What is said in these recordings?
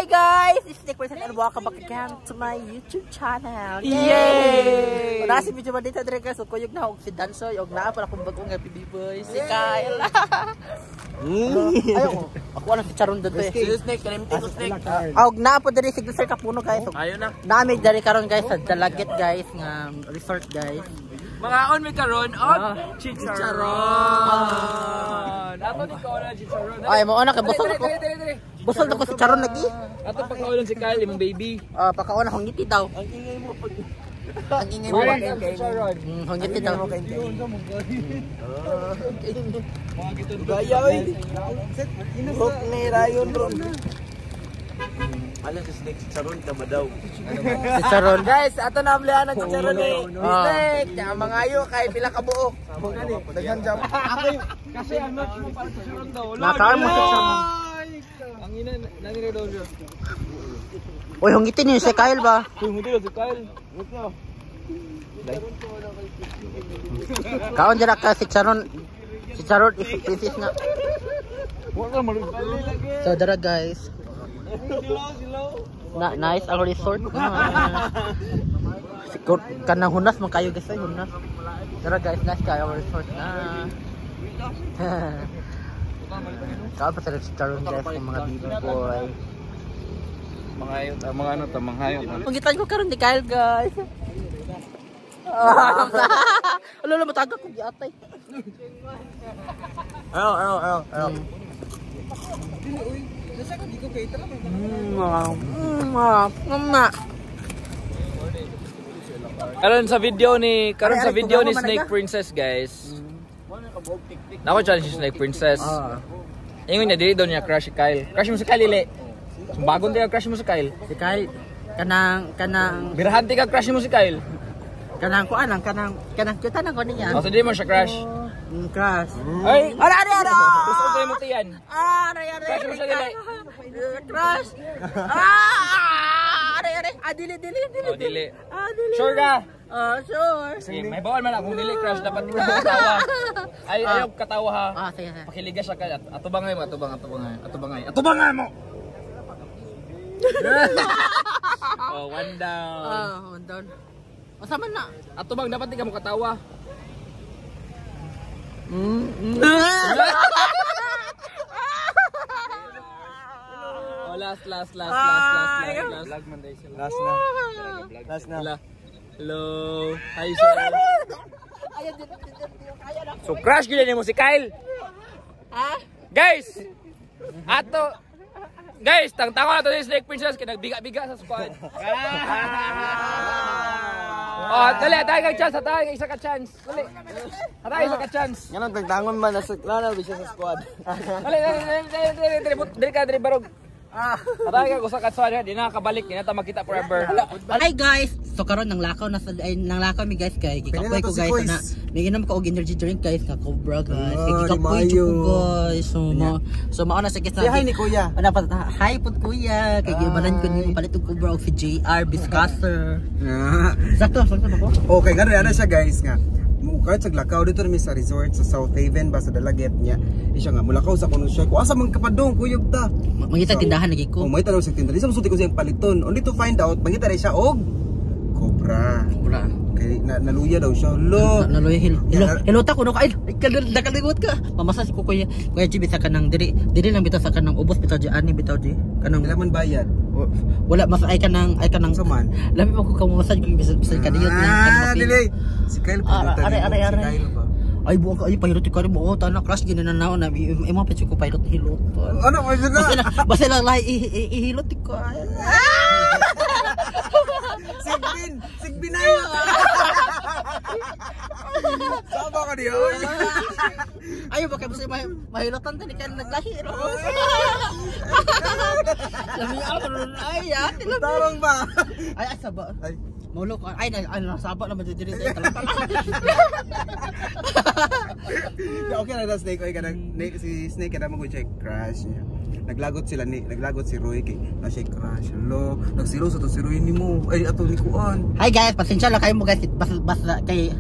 Hi guys! It's Nick Wilson and welcome back again to my YouTube channel. Yay! Wala si medyo madita dire guys, so kuyog na og si Dansoy og naa para akong bag-ong nga baby boy si Kyle. Ayo, ako ano si Charon dito eh. Si Snake, kalimti ko Snake. Og naa po diri si Sir Kapuno guys. Og Ayo na. Nami diri karon guys sa Dalaget guys nga resort guys. Mga on mi karon og chicharon. Ato ni kaon na chicharon. Ay mo na kay busog ako. Dili, dili. Busog ako si Charon lagi. Ato pagkaon si Kyle imong baby. Ah, pakaon akong ngiti daw. Ang ingay mo pag Ang ingay mo. Chicharon. Ang ngiti daw. Gaya oy. Hook ni Rayon ron. Alam si Snake chicharon ka ba daw? Si Charon. Guys, ato na amlihan ang chicharon ni Ah. Snake. Kaya mangayo kay pila ka buok. Daghan jam. Kasi ang match mo para chicharon daw. Nakaon mo si Charon. Ang ina nanire daw siya. Uy, hungitin niyo si Kyle ba? Uy, hindi si Kyle. Kaon dira ka si Charon. Si Charon is princess na. So dara guys. Na nice ang resort na. Siguro kanang hunas man kayo guys ay hunas. Dara guys, nice kayo ang resort na. Kaon pa sila si Charon guys ng mga baby boy. Mga ayot, mga ano to, mga hayop. Pangitan ko karon ni Kyle guys. Alo lo mataga ko giatay. Ayo, ayo, ayo, ayo. Karon sa Ay, ay, video ni kugawa man Snake na. Princess guys. Nako challenge si Snake Princess. Ingon niya dili daw niya crush si Kyle. Crush mo si Kyle ili. Sumbagon ka crush mo si Kyle. Si Kyle kanang kanang Birahante ka crush mo si Kyle. Kanang kuan lang kanang kanang cute na ko niya. Oh, so dili mo siya crush. Crush. Ay, Ara ara ara. gusto ko mo tiyan. Ah, aray aray. Crush mo siya dili. Crush. Ah, aray aray. Ah, dili dili dili. Oh, dili. Ah, dili. Sure ka? Ah, sure. Sige, may bawal man akong dili crush dapat ikaw katawa. Ay, ayaw katawa ha. Ah, sige sige. Pakiligas siya kay atubangay mo, atubang, atubangay, atubangay. Atubangay mo. Oh, one down. Ah, one down. Asa man na? Atubang dapat di ka mo katawa. Oh, last last last last last last last. Last na. Last na. Hello. Hello. Hi sir. Ayaw din din din kaya na. So crush gyud nimo si Kyle. Ha? Guys. Ato guys, tangtangon na to si Snake Princess kay nagbiga-biga sa squad. Oh, dali, tayo kag chance, tayo kag isa ka chance. Dali. Tayo isa ka chance. Nganong tagtangon man nasa lana siya sa squad. Dali, dali, dali, dali, dali, dali, dali ka, dali, barog. Tayo kag usa ka chance, di na kabalik, di na ta makita forever. Hi guys. So karon nang lakaw na sa ay, nang lakaw mi guys kay gikapoy Pili na ko to si guys Kois. na may ginom ko og energy drink guys nga Cobra guys. Kay Ah, gikapoy di jud ko maayo. guys. So mao na sa guys. Say hi ni Kuya. Ano pa hi pud kuya kay gibalan ko nimo palit og Cobra og si JR Biscaser. Sakto sakto ba ko? Okay, gano'n ana siya guys nga. Mukha sa lakaw dito mi sa resort sa South Haven ba sa Dalaget niya. Isya nga mulakaw sa kuno siya. Ko asa man kapadong kuyog ta. Mangita tindahan lagi Oh, ko. may tanong sa tindahan. Di sa musulti ko siyang paliton. Only to find out mangita rin siya og Cobra. Wala. Kay na, naluya daw siya. Lo. Naloy hello. Hello, hello ta kuno ka. Ay, nakalimot ka. Mamasa si ko kuya. Kuya GB sa kanang diri, diri lang bitaw sa kanang ubos bitaw di ani bitaw di. Kanang Wala man bayad. Wala mas ay kanang Unsa man? Lami pa ko ka mamasad kung bisan bisan kaniyot lang Ah, dili. Si Kyle Ah, pa. aray, aray, aray. Si Kyle ba? Ay buang ka ay pilot ka rin mo. Oh, tana crush ginananaw na imo pa ko pilot hilot. Ano mo na? Basta lang lahi ihilot ko. Sigbin! Sigbin na yun! Sama ka niyo! Ayo baka basta mahilotan tani kan naglahi ro. Lami ako ron ay ate lami. Tarong ba? Ay ay saba. Ay. Maulo ko ay ay nasaba naman diri diri tala. Okay na na Snake oy kanang si Snake kana mo check crush niya. Naglagot sila ni, naglagot si Roy kay na siya crush. Lo, nagsilos ato si Roy nimo. Ay ato ni kuan. Hi guys, pasensya lang kayo mo guys. Basta basta kay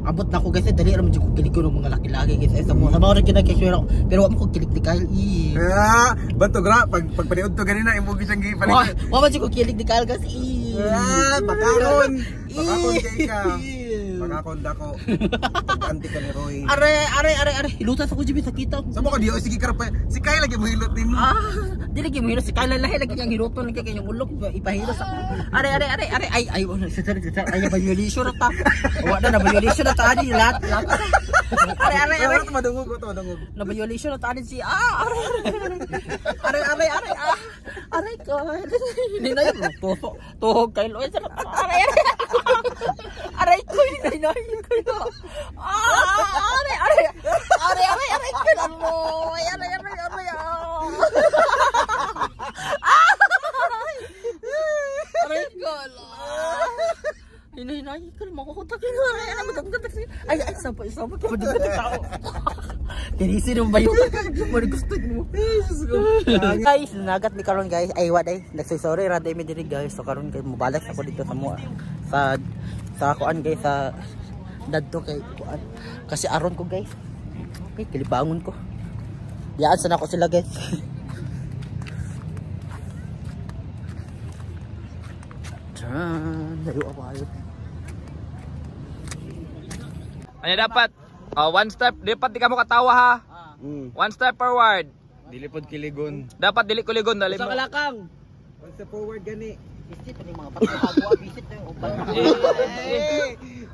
abot na ko guys, dali ra man jud ko kilig ko ng mga laki-laki guys. Ay, sa mo sa mga rin kay pero pero wa mo ko kilig ni Kyle. Eh. Ah, bato gra pag pagpaniud to ganina imo gyud siyang Wa gipalit. wa man jud ko kilig ni Kyle guys. Eh. Ah, pakaron. Pakakon kay ka. Eh. Pakakon dako. Pag-anti ka ni Roy. Are are are are, hilutan sa ko jud sa kita. Sa mo ka diyo sige karpa. Si Kyle lagi mohilot nimo. Ah, di lagi mo si Kyle lahi lagi niyang hiluton lagi kay yung ulok ipahilo sa ako. Are are are are ay ay wala sa sa ay violation na ta. Wa na na violation na ta ani lahat. Lahat. Are are are. Pero madungog ko to madungog. Na violation na ta ani si ah are are are are ah aray ko. Hindi na yun. Tuhog tuhog kay Loy sarap. Aray aray. Aray ko hindi na yun ko. Ah aray aray aray aray aray ko. Aray aray aray aray. Ah! Aray ko. Hinay-hinay ko, makukutak yun. Aray, aray, madagdag. Ay, ay, sabay, sabay. Madagdag tao. Kinisi mo ba yun? Mara gusto mo. Guys, nagat mi karon guys. Ay, wa day. Nagsoy sorry ra day mi diri guys. So karon kay mobalak ako dito sa mo sa kuan guys sa dadto kay kuan. Kasi aron ko guys. Okay, kilibangon ko. Diyaan sana ko sila guys. Diyan, layo ako ayo. Ano dapat? Oh, one step, dapat di ka mo katawa ha. One step forward. Dili pod kiligon. Dapat dili kuligon dali mo. Kalakang. One step forward gani. Visit ni mga bato agwa, visit na yung uban.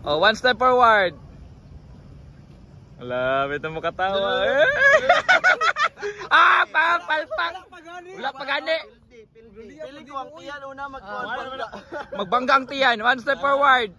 Oh, one step forward. Wala, ito mo katawa. Eh. Ah, pa, palpak. Wala pa gani. Pili ko ang tiyan una magkuan. Magbangga ang tiyan. One step forward.